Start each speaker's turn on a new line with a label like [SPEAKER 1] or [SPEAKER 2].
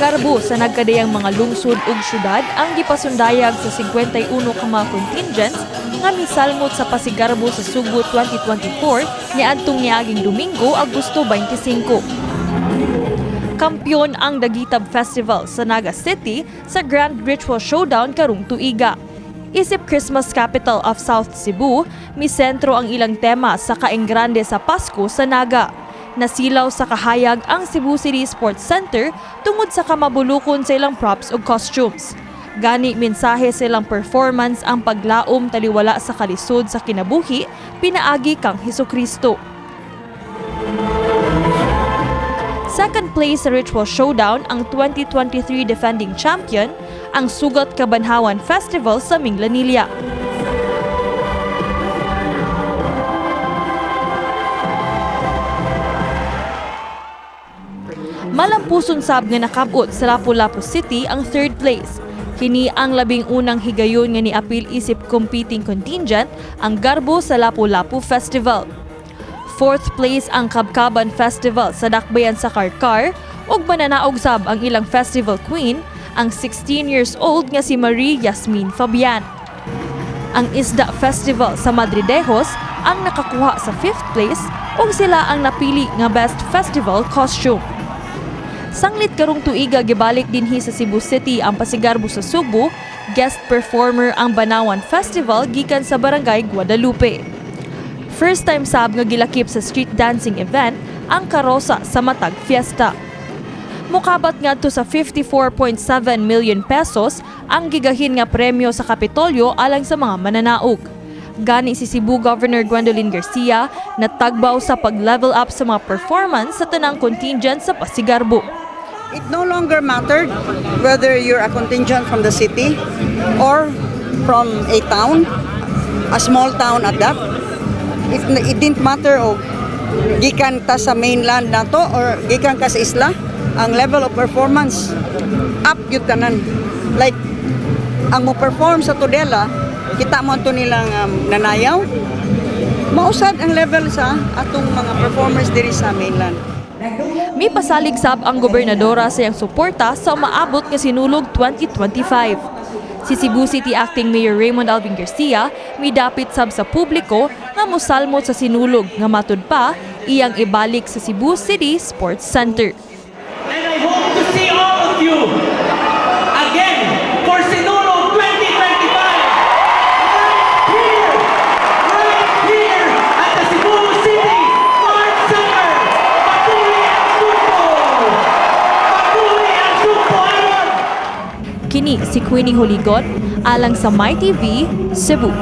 [SPEAKER 1] Garbo sa nagkadayang mga lungsod ug syudad ang gipasundayag sa 51 ka mga contingents nga misalmot sa Pasigarbo sa Sugbo 2024 niadtong niaging Domingo, Agosto 25. Kampiyon ang Dagitab Festival sa Naga City sa Grand Ritual Showdown karong tuiga. Isip Christmas Capital of South Cebu, misentro ang ilang tema sa kaenggrande sa Pasko sa Naga. Nasilaw sa kahayag ang Cebu City Sports Center tungod sa kamabulukon sa ilang props ug costumes. Gani mensahe sa ilang performance ang paglaom taliwala sa kalisod sa kinabuhi pinaagi kang Hesukristo. Second place sa Ritual Showdown ang 2023 defending champion, ang Sugat Kabanhawan Festival sa Minglanilla. Malampuson sab nga nakabot sa Lapu-Lapu City ang third place. Kini ang 11 higayon nga niapil isip competing contingent ang Garbo sa Lapu-Lapu Festival. Fourth place ang Kabkaban Festival sa Dakbayan sa Karkar ug mananaog sab ang ilang festival queen, ang 16 years old nga si Marie Yasmin Fabian. Ang Isda Festival sa Madridejos ang nakakuha sa fifth place ug sila ang napili nga best festival costume. Sanglit karong tuiga gibalik dinhi sa Cebu City ang Pasigarbo sa Sugbo, guest performer ang Banawan Festival gikan sa Barangay Guadalupe. First time sab nga gilakip sa street dancing event ang Karosa sa Matag Fiesta. Mukabat ngadto sa 54.7 million pesos ang gigahin nga premyo sa Kapitolyo alang sa mga mananaog. Gani si Cebu Governor Gwendolyn Garcia natagbaw sa pag-level up sa mga performance sa tanang contingent sa Pasigarbo.
[SPEAKER 2] It no longer mattered whether you're a contingent from the city or from a town, a small town at that. It didn't matter o gikan ta sa mainland nato or gikan ka sa isla, ang level of performance up gyud tanan. Like ang mo perform sa Tudela, kita mo ato nilang nanayaw. Mausad ang level sa atong mga performers diri sa mainland.
[SPEAKER 1] May pasalig sab ang gobernadora sa iyang suporta sa umaabot nga Sinulog 2025. Si Cebu City Acting Mayor Raymond Alvin Garcia midapit sab sa publiko nga mosalmot sa Sinulog nga matud pa iyang ibalik sa Cebu City Sports Center.
[SPEAKER 3] And I hope to see all of you again for Sinulog 2025. Right here at the Cebu City Sports Center. Papuri ang Sugbo! Papuri ang Sugbo Aron!
[SPEAKER 1] Kini si Queenie Holigon alang sa MyTV, Cebu.